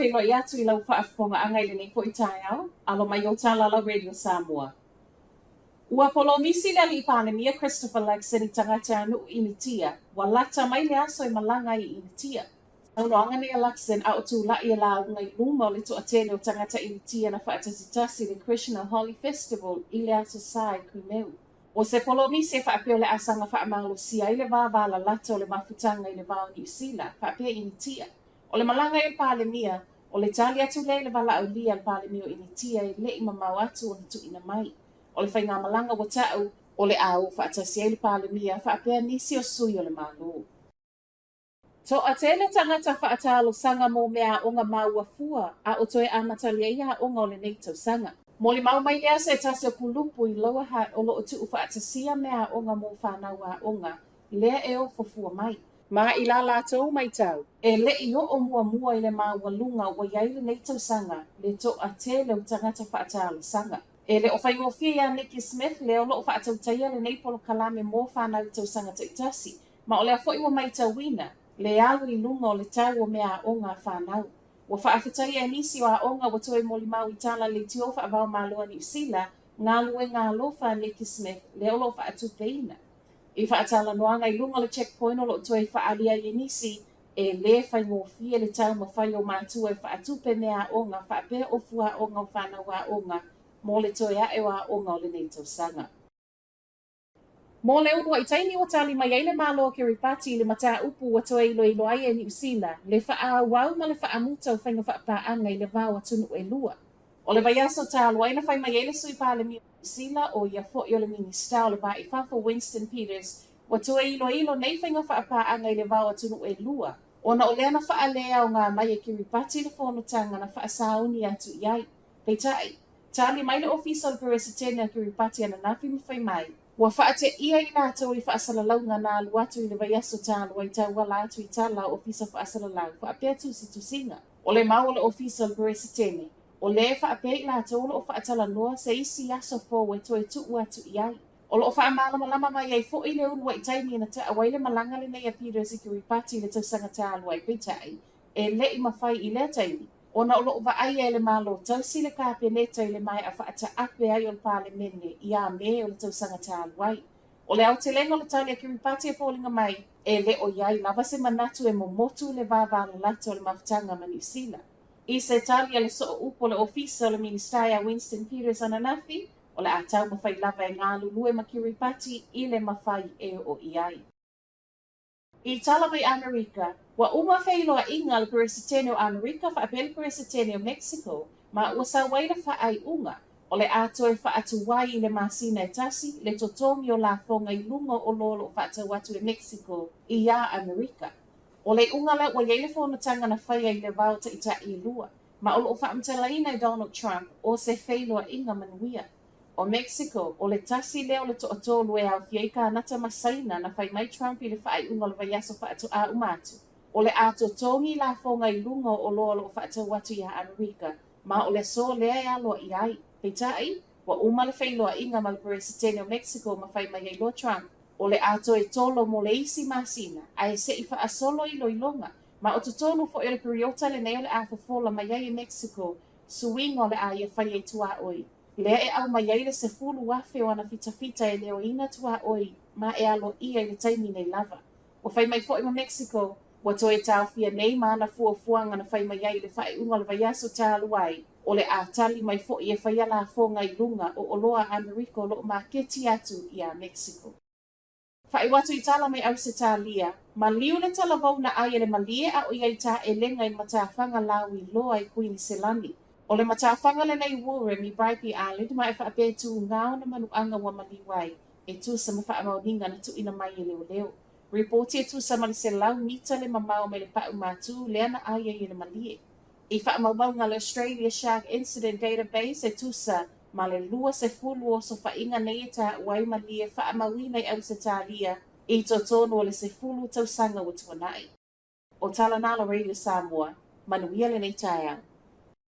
faafeiloai atu i lau faafofogaaga i lenei foi taeao, alo mai o Talalau Radio Samoa. Ua polomisi le Alii Palemia Christopher Luxon i tagatanuu Initia, ua lata mai le aso e malaga ai i Initia. Saunoaga nei a Luxon a o tulai e lauga i luma o le toatele o tagata Initia na faatasitasi i le Krishna Holi Festival i le Aso Sa i Kumeu. O se polomisi e faapea o le asaga faamalosia ai le vāvālalata o le mafutaga i le va o Niu Sila faapea Initia. O le malaga ai o le Palemia, o le tali atu lea i le valaaulia a le Palemia o Initia e le i mamao atu ona tuuina mai. O le faigamalaga ua ta'u, o le a o faatasi ai le Palemia faapea nisi o sui o le Malo. Toatele tagata faatalosaga mo meaaoga maua fua a o toe amatalia ai aoga o lenei tausaga. Molimau mai lea se tasi o kulupu i Lower Hutt o lo o tuufaatasia meaaoga mo fanau aoga lea e ofo fua mai. Ma i la latou matau, e le i oo muamua i le maualuga ua i ai lenei tausaga le toatele o tagata faatalosaga. E le o faigofie iā Nikki Smith lea o lo o faatautaia lenei polokalame mo fanau i tausaga taitasi, ma o lea foi ua matauina le alu i luga o le tau o meaaoga a fanau. Ua faafetaia e nisi o aoga ua toe molimau i tala leitio faavaomalo a Niu Sila, galuega alofa a Nikki Smith lea o lo o faatupeina. I faatalanoaga i luga o le checkpoint o lo o toe faaalia ai e nisi, e lē faigofie le taumafai o matua e faatupe meaaoga faapea ofu aoga o fanau aoga mo le toe aʻe o aoga o lenei tausaga. Mo le uluai taimi ua tali mai ai le Malo o Kiribati i le mataupu ua toe iloilo ai e Niu Sila le faaauau ma le faamuta o faiga faapaaga i le va o atunuu e lua. O le vaiaso talu ai na fai mai ai le Sui Palemia o Niu Sila, ʻo ia foi o le Minista o le Va i Fafo Winston Peters, ua toe iloilo nei faiga faapaaga i le va o atunuu e lua, ona o lea na faaleaoga mai e Kiribati le fonotaga na faasauni atu i ai. Peitai, tali mai le Ofisa o le Peresetene a Kiribati ananafi ma fai mai, ua faateia i latou i faasalalauga na alu atu i le vaiaso talu ai tauala atu i tala o Ofisa Faasalalau faapea tusitusiga. O le mau o le Ofisa o le Peresetene, o lea e faapea i latou o lo o faatalanoa se isi aso fou e toe tuu atu i ai. O lo o faamalamalama mai ai foi le uluai taimi na taʻu ai le malaga lenei a Peters i Kiribati i le tausaga talu ai, peitai, e le i mafai i lea taimi, ona o lo o vaaia e le Malo tausi le Kapeneta i le maea faataape ai o le Palemene iā Me o le tausaga talu ai. O le aotelega o le tali a Kiribati e foliga mai, e le o i ai lava se manatu e momotu le vāvālalata o le mafutaga ma Niu Sila. I se tali a le sooupu o le Ofisa o le Minisita ia Winston Peters ananafi, o le a taumafai lava e galulue ma Kiribati i le mafai e oo i ai. I tala mai Amerika, ua uma feiloaiga a le Peresetene o Amerika faapea le Peresetene o Mexico ma ua sau ai le faaiuga, o le a toe faatuai i le masina e tasi le totogi o lafoga i luga o oloa o lo o faatau atu e Mexico iā Amerika. O le iuga lea ua i ai le fonotaga na faia i le va o taitai e lua, ma o lo o faamatalaina e Donald Trump o se feiloaiga manuia. ʻO Mexico, ʻo le tasi lea o le toatolu e aofia ai Kānata ma Saina na fai mai Trump i le faaiuga o le vaiaso faatoā uma atu, o le a totogi lafoga i luga o oloa o lo o faatau atu iā Amerika, ma o le aso lea e aloaia ai. Peitai, ua uma le feiloaiga ma le Peresetene o Mexico ma fai mai ai loa Trump, o le a toe tolo mo le isi masina, ae se i faasolo iloiloga, ma o totonu foi o le piriota lenei o le a fofola mai ai e Mexico suiga o le a ia faia i tuaoi, lea e aumai ai le 10,000 o ana fitafita e leoina tuaoi ma e aloaia i le taimi nei lava. Ua fai mai foi ma Mexico, ua toe taofia nei ma ana fuafuaga na fai mai ai i le faaiuga o le vaiaso talu ai, o le a tali mai foi e faia lafoga i luga o oloa a Amerika o lo o maketi atu iā Mexico. Faaiu atu i tala mai Ausetalia, maliu le talavou na ʻai e le malie a o i ai tāʻelega i le matafaga lauiloa i Kuiniselani. O le matafaga lenei Woorem i Bribie Island ma e faapea e tūgā ona manuʻaga ua maliu ai, e tusa ma faamaoniga na tuuina mai e leoleo. Ripoti e tusa ma le 100 mita le mamao mai le paʻu matū lea na ʻai ai e le malie. I faamaumauga a le Australia Shark Incident Database e tusa ma le 20 o osofaiga nei e taua ai malie faamauina i Ausetalia i totonu o le 10 tausaga ua tuanai. O Talanala Radio Samoa, manuia lenei taeao.